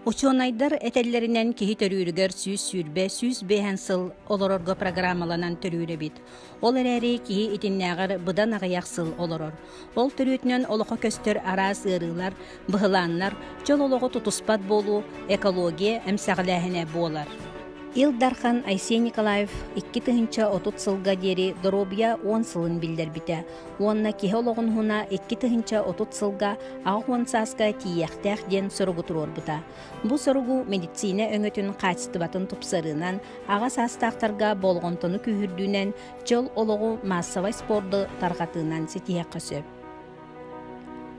Учуонайдар этэллэринэн киһи төрүүрүгэр 120, 105 сыл олорорго программаланан төрүүр эбит. Ол эрээри киһи итиннээҕэр быдан аҕыйах сыл олорор. Ол төрүөтүнэн олоххо көстөр араас ыарыылар, быһылааннар, чөл олоҕу тутуспат буолуу, экология эмсэҕэлээһинэ буолар. Ил Дархан Айсен Николаев 2030 сылга диэри доруобуйа уон сылын биллэрбитэ уонна киһи олоҕун уһуна 2030 сылга 80 сааска тиийиэхтээх диэн соругу туруорбута. Бу соругу медицина өҥөтүн хаачыстыбатын тупсарыынан, аҕа саастаахтарга болҕомтону күүһүрдүүнэн, чөл олоҕу маассабай спорду тарҕатыынан ситиһиэххэ сөп.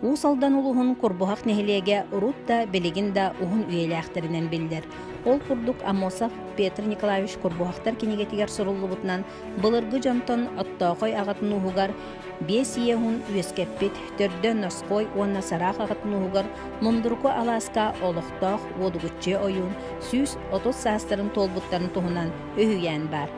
Уус Алдан улууһун Курбуһах нэһилиэгэ урут да, билигин да уһун үйэлээхтэринэн биллэр. Ол курдук Аммосов Петр Николаевич Курбуһахтар кинигэтигэр суруллубутунан былыргы дьонтон Оттоохой аҕатын ууһугар биэс ийэ уһун үөскэппит, төрдө Ноской уонна Сараах аҕатын ууһугар Мундуруку алааска олохтоох Уодугуччу ойуун 130 саастарын туолбуттарын туһунан үһүйээн баар.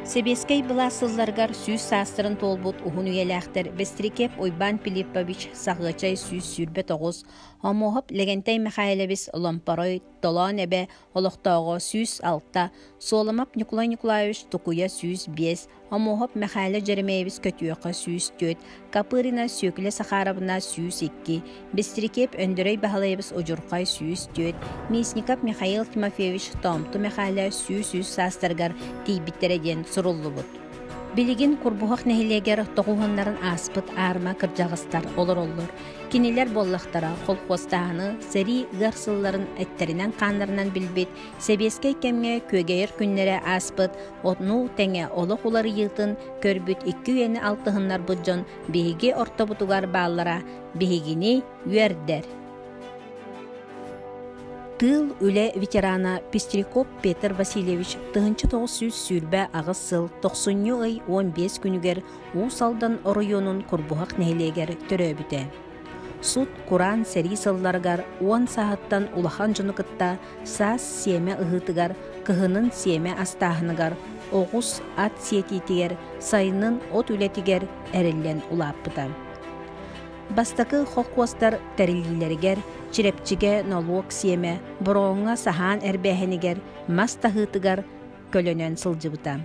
Сэбиэскэй былаас сылларыгар 100 саастарын туолбут уһун үйэлээхтэр Бэстирикиэп Уйбаан Пилиппович Саҕыачай 129, Омуоһап Лэгэнтэй Михайлович Ломпорой Толоон Эбэ олохтооҕо 106, Суоламап Ньукулай Николаевич Тукуйа 105, Омуоһап Мэхээлэ Дьэримиэйэбис Көтүөхэ 104, Капырина Сүөкүлэ Сахаровна 102, Бэстирикиэп Өндөрөй Баһылайабыс Удьурхай 104, Мясников Михаил Тимофеевич Тоомту Мэхээлэ 103 саастарыгар тиийбиттэрэ диэн суруллубут. Билигин Курбуһах нэһилиэгэр тоҕуһуннарын ааспыт аарма кырдьаҕастар олороллор. Кинилэр буоллахтара холхуостааһыны сэрии ыар сылларын эттэринэн-хааннарынан билбит, сэбиэскэй кэмҥэ күөгэйэр күннэрэ ааспыт, ону тэҥэ олох уларыйыытын көрбүт икки үйэни алтыһыннарбыт дьон биһиги ортобутугар бааллара биһигини үөрдэр. Тыыл үлэ ветерана Пестряков Петр Васильевич 1928 сыл тохсунньу ый 15 күнүгэр Уус Алдан оройуонун Курбуһах нэһилиэгэр төрөөбүтэ. Сут, кураан сэрии сылларыгар уон сааһыттан улахан дьону кытта саас сиэмэ ыһыытыгар, кыһынын сиэмэ астааһыныгар, оҕус, ат сиэтиитигэр, сайынын от үлэтигэр эриллэн улааппыта. Бастакы холкуостар тэриллиилэригэр Чирэпчигэ нолуок сиэмэ, Бороҕоҥҥо саһаан эрбээһинигэр, мас таһыытыгар көлөнөн сылдьыбыта.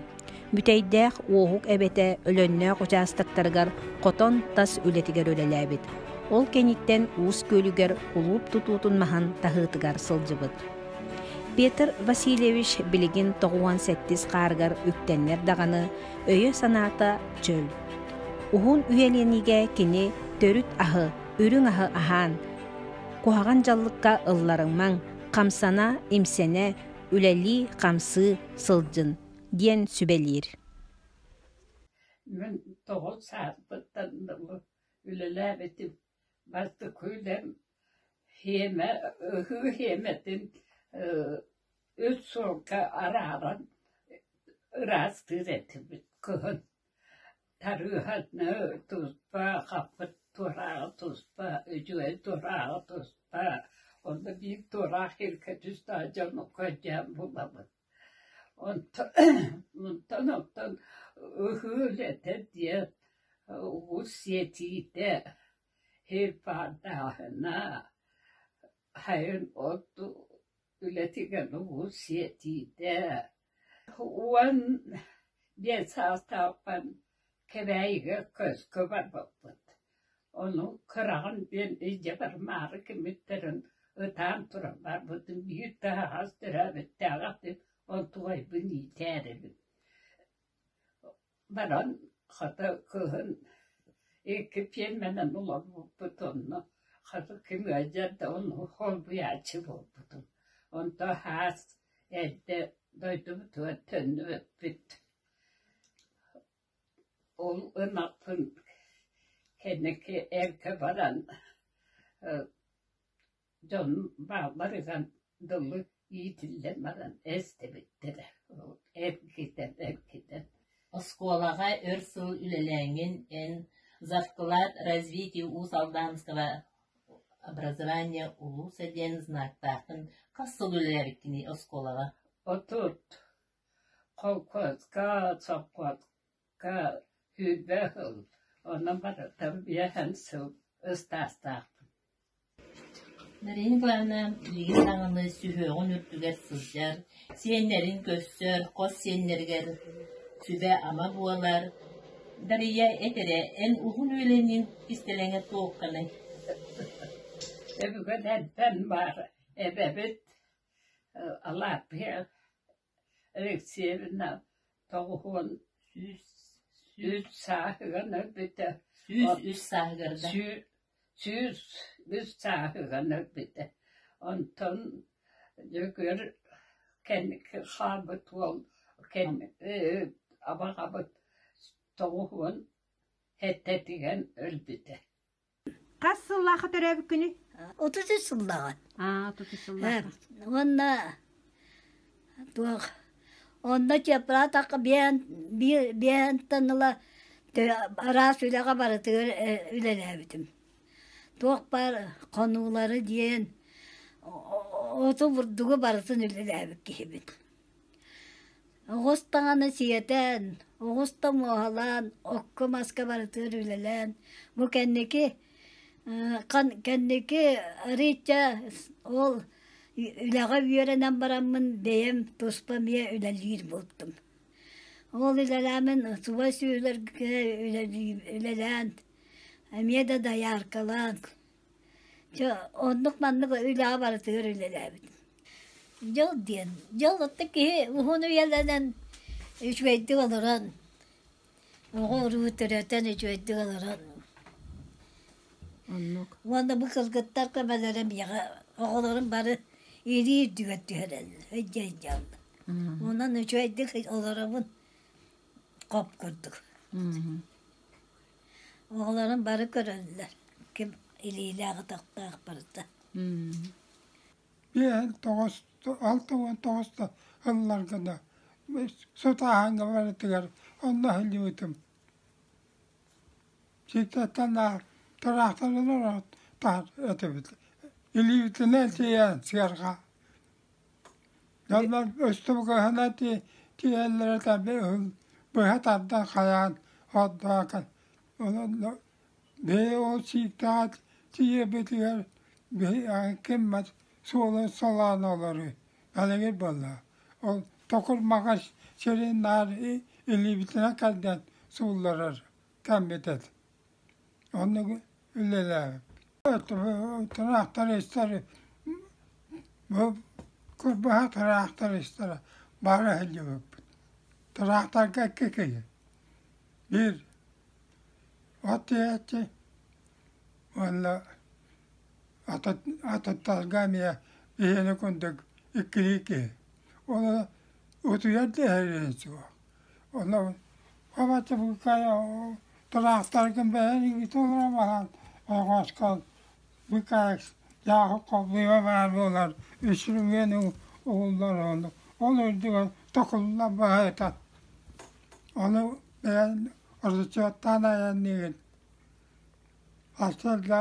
Бүтэйдээх Уоһук эбэтэ Өлөннөөх учаастактарыгар хотон тас үлэтигэр үлэлээбит. Ол кэнниттэн Уус Күөлүгэр кулууп тутуутун маһын таһыытыгар сылдьыбыт. Петр Васильевич билигин 97 хаарыгар үктэннэр даҕаны өйө-санаата чөл. Уһун үйэлэниигэ кини төрүт аһы, үрүҥ аһы аһаан, куһаҕан дьаллыкка ылларымаҥ, хамсана, имсэнэ, үлэлии-хамсыы сылдьын диэн сүбэлиир. Мин тоҕус сааспыттан үлэлээбитим. Бастакы үлэм хиэмэ, ыһыы хиэмэтин үс суолга арааран ыраастыыр этибит кыһын. Тарыыһаны туспа, хаппыт туорааҕы туспа, үчүгэй туорааҕы туспа, онно биир туораах сиргэ түстээх дьону көрдөөн булабыт. Онтон оттон ыһыы үлэтэ диэн уус сиэтиитэ, сир паардааһына, сайын от үлэтигэр уус сиэтиитэ. 15 саастаахпын Кэбээйигэ көскө барбыппыт. Ону кыраҕын диэн илдьэ барымаары кимиттэрин ытаан туран барбытым биир таһаҕас төрөөбүттээҕэ этим, онтугайбын иитээрэбин. Баран хата кыһын икки пиэрмэнэн олорбуппут онно хата ким ыалдьар да ону холбуйааччы буолбутум. Онтон хаас эрдэ дойдубутугар төннүбэппит. Ол ынахпын кэнники эргэ баран дьон баалларыгар дылы иитиллэн баран эстибиттэрэ эргитэн эргитэн Оскуолаҕа өр сыл үлэлээҥҥин эн «За вклад развития Уус-Алданского образования улууса» диэн знактааххын хас сыл үлэлээбиккиний оскуолаҕа? 30 Холкуоска, сопхуоска 20 сыл, онон барыта биэһэн сыл ыстаастаахпын. Мария Николаевна билигин даҕаны сүһүөҕүн үрдүгэр сылдьар, сиэннэрин көрсөр, хос сиэннэригэр сүбэ-ама буолар. Дария, эт эрэ, эн уһун үйэлэниҥ кистэлэҥэ туохханый? Өбүгэлэртэн баар эбэбит Алааппыйа Алексеевна 93 сааһыгар өлбүтэ. 103 сааһыгар да? 103 сааһыгар өлбүтэ. Онтон Дьөгүөр кэнники хаалбыт уол абаҕабыт 97-тигэр өлбүтэ. Хас сыллаахха төрөөбүккүнүй? 33 сыллааҕа. Аа, 33 сыллаахха. Уонна туох онно чепратахха биэн биэнтэн ыла араас үлэҕэ барытыгар үлэлээбитим. Туох баар хонуулары диэн оту бурдугу барытын үлэлээбит киһибин. Оҕус даҕаны сиэтэн, оҕус да муоһалаан, окко-маска барытыгар үлэлээн, бу кэнники кэнники арыычча ол үлэҕэ үөрэнэн бараммын бэйэм туспа эмиэ үлэлиир буолтум. Ол үлэлээмин субай сүөһүлэргэ үлэлээн, эмиэ да дояркалаан, Дьэ оннук-маннык үлэҕэ барытыгар үлэлээбитим. Дьол диэн, дьол оттон киһи уһун үйэлэнэн үчүгэйдик олорон, оҕо-уруу төрөтөн үчүгэйдик олорон. Оннук. Уонна бу кыргыттар көмөлөрө миэхэ оҕолорум бары илии үрдүгэр түһэрэллэр, өйдьөйдьөөллөр. Онон үчүгэйдик олоробун хоп курдук. Оҕолорум бары көрөллөр, ким илиилээх-атахтаах барыта. Биэһин тоҕус, 69 да ылларга да сутааһыҥҥа барытыгар онно сылдьыбытым. Сииттэртэн тыраахтарынан таһар этибит. Илиибитинэн тиийэн сыарҕа. Дьоннор өстөбүкэһинэ тиийэллэрэ быһа тардан хайаан отдоокон Онон биһи ол сииктэҕэ тиийэрбитигэр биһи киммэт суолун солоон олоруу балыгыр буолла. Ол токур маҕас сирин наар илиибитинэн кэрдэн суулларар кэммит этэ. Оннук үлэлээбиппит. Тыраахтарыыстар бу курбаһа тыраахтарыыстара бары сылдьыбыппыт. Тыраахтарга икки киһи. Биир от тиэйээччи уонна атыттарга эмиэ биһиэнэ курдук иккилии киһи. Ол утуйар да иһэрин суох. Онно хабаччы тыраахтаргын бэйэҥ толоро баран оҕоскол быкаайык дьааһык холбуйа баар буолар үстүрүмүөн угуллар ону ол үрдүгэр токулла баһыта Ону бэйэҥ ордуччуоттаан айанныыгын. Сарсыарда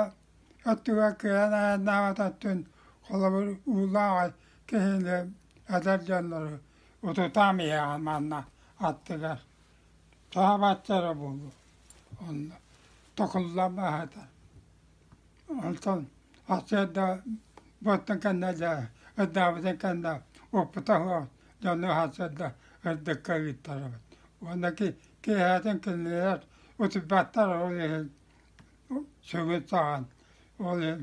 өттүгэр кыайан айаннаабат өттүн холобур уулаах киһини эдэр дьоннору утутаам иһэҕин манна аттыгар. Саабачча буолуо. Онно токуллан баһыта. Онтон сарсыарда буоттан кэннэ дьэ ырдаабытын кэннэ оппута суох дьону сарсыарда ырдыкка ыыттарабыт. Уонна киэһээтин кинилэр утуйбаттар ол иһин сүгүн саҕан ол иһин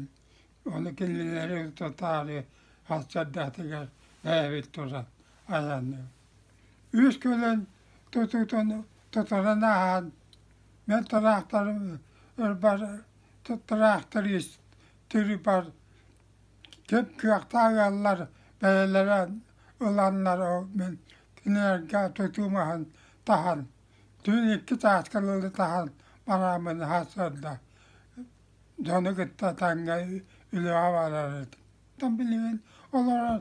ону кинилэри утутаары сарсыардатыгар бэйэбит туран айанныыбыт. Үс көлөн тутуутун тутаран ааһан мен тыраахтарым ырбар тыраахтарыыс түрүпар кэп кыахтаах ыаллар бэйэлэрэ ыланнар мин кинилэргэ тутуу маһын таһан түүн икки чааска дылы таһан барааммын сарсыарда дьону кытта тэҥҥэ үлэҕэ барар этим. Билигин олорор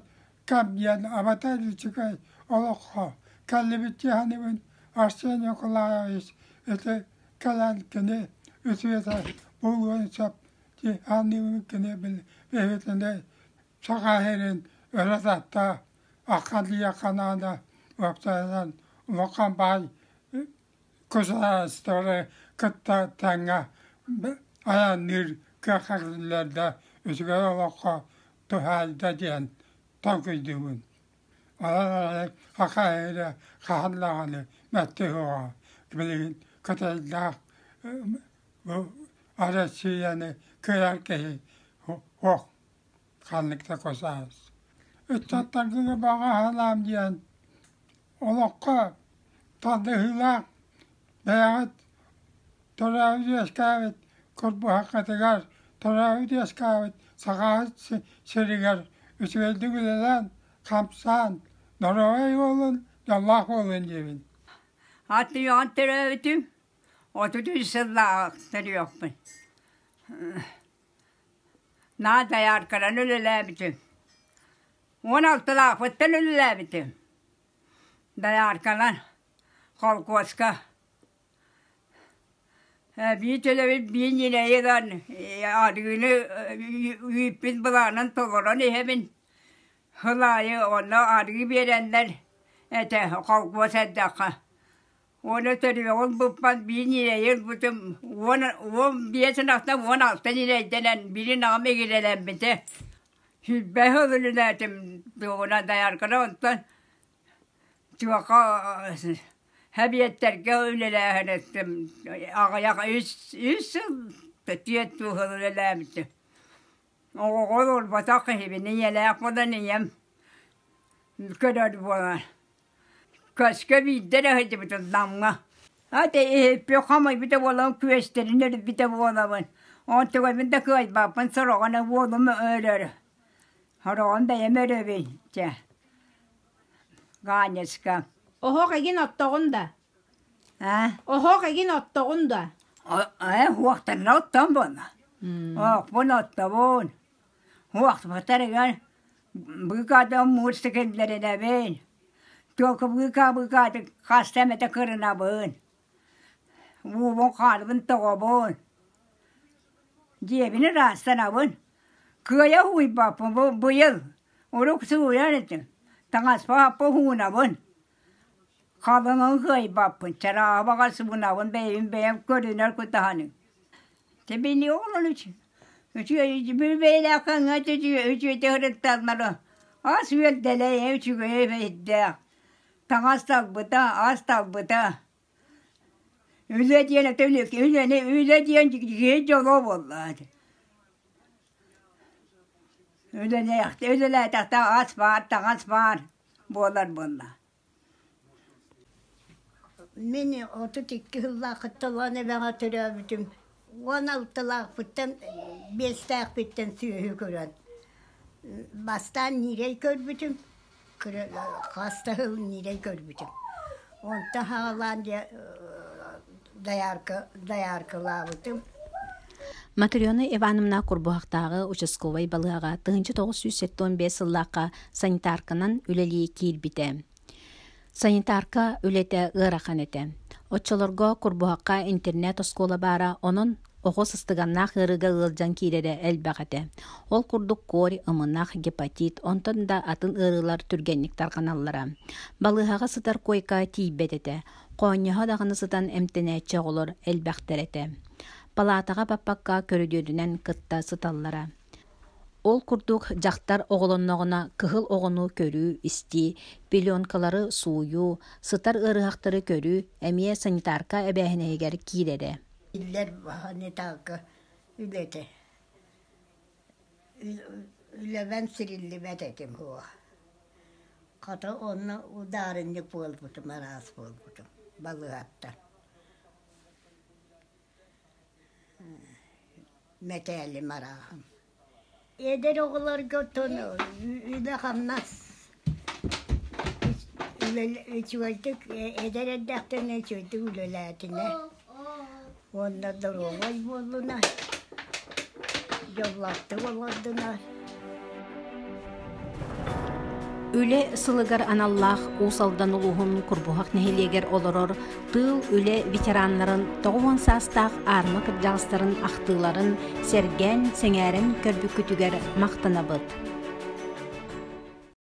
кэм диэн абата үчүгэй олоххо кэллибит дьиһаныбын Арсен Николаевич ити кэлэн кини үтүөтэ буолуон сөп дии кини биһигитини Саха сирин өрө тарта Аркадия Канада уопсайынан улахан баай государстволары кытта тэҥҥэ айанныыр кыахтар үчүгэй олоххо туһаайда диэн толкуйдуубун. Онон саха эрэ хаһан даҕаны мэлдьи суоҕа. Билигин кытайдаах бу Россияны кыайар киһи суох ханнык да косаас. Ыччаттаргыга баҕа санаам диэн олоххо тардыһыылаах бэйэҕит төрөөбүт үөскээбит курбуһаххытыгар, төрөөбүт үөскээбит Сахаҕыт сиригэр үчүгэйдик үлэлээн, хамсаан, доруобай буолун, дьоллоох буолун диибин. Аттыйаҕын төрөөбүтүм, 33 сыллаах төрүөхпүн. Наа доярканан үлэлээбитим. 16-лаахпыттан үлэлээбитим. Доярканан холкуоска. Биир төлөбүт биир ньирэйи ылан арыыны үүппүн былаанын толорон иһэбин. Сыл аайы онно арыы биэрэннэр этэ холкуос эрдэххэ. Уонна төрүөҕүн буппат биир ньирэйи ылбытым 15 ынахтан 16 ньирэйдэнэн биирин аҕам игирэлэммитэ. 20 сыл үлэлээтим туоҕунан доярканан онтон Туохха эбиэттэргэ үлэлээһин аҕыйах үс үс сыл түөрт сыл үлэлээбитим. Оҕоҕо олорботох киһибин ийэлээх буолан ийэм көрөр буолан. Көскө биирдэ эрэ сылдьыбытым Намҥа. Ате иһиппит хомуйбута буолан күөстэрин өрүппүтэ буолабын. Онтугайбын да кыайбаппын сороҕун уолум өлөр. Сороҕун бэйэм өрөбүн чэ. Гаанньаска. Оһох эгин оттоҕун да? Аа? Оһох эгин оттоҕун да? Ээ, уохтарына оттон буолла. Оохпун оттобун. Уохтубатарыгар быыкаатым муус киллэринэбин. Туока быыкаа-быыкаатык хаста эмэтэ кырынабын. Уубун хаарбын тоҕобун. Дьиэбин ыраастанабын. Кыайа уһуйбаппын бу быйыл Урук сууйар этим, таҥаспа уһуунабын, халыҥын кыайбаппын, чараабаҕа суунабын бэйэбин бэйэм көрүнэр кутаһаным. Тэбини оҕолор үчүгэй бэйэлээх хаҥҥа үчүгэй сырытталлара ас үөл дэлэй үчүгэй бэйдээх таҥас талбыта ас талбыта үлэ диэн үлэни үлэ диэн киһи дьоло буолла Үлэлээтэхтэ ас баар, таҥас баар буолар буолла. Мин 32 сыллаахыттан Улаан Эбэҕэ төрөөбүтүм. 16-лаахпыттан, биэстээхпиттэн сүөһү көрөн. Бастаан ньирэй көрбүтүм, хас да сыл ньирэй көрбүтүм. Онтон саҕалаан дьэ доярка, дояркалаабытым. Матрена Ивановна Курбуһахтааҕы участковай балыыһаҕа 1975 сыллаахха санитарканан үлэлии киирбитэ. Санитарка үлэтэ ыарахан этэ. Оччолорго Курбуһахха интернет-оскуола баара, онон оҕо сыстыганнаах ыарыыга ыалдьан киирэрэ элбэх этэ. Ол курдук корь, ымынах, гепатит, онтон да атын ыарыылар түргэнник тарҕаналлара. Балыыһаҕа сытар куойка тиийбэт этэ. Хоонньоһо даҕаны сытан эмтэнээччи оҕолор элбэхтэр этэ. Палаатаҕа баппакка көрүдүөрүнэн кытта сыталлара. Ол курдук дьахтар оҕолонноҕуна кыһыл оҕону көрүү-истии, пеленкалары сууйуу, сытар ыарыһахтары көрүү эмиэ санитарка эбээһинэһигэр киирэрэ. Иллэр санитарка үлэтэ. Үлэбэн сириллибэт этим суох. Хата онно удаарынньык буолбутум, араас буолбутум балыыһаттан. Мэтээлим арааһым. Эдэр оҕолорго оттон үлэ-хамнас үчүгэйдик эдэр эрдэхтэринэ үчүгэйдик үлэлээтинэ уонна доруобай буоллуна, дьоллоохтук олордунар. Үлэ сылыгар аналлаах Уус Алдан улууһун Курбуһах нэһилиэгэр олорор тыыл үлэ ветераннарын 90 саастаах аарма кырдьаҕастарын ахтыыларын сэргээн, сэҥээрэн көрбүккүтүгэр махтанабыт.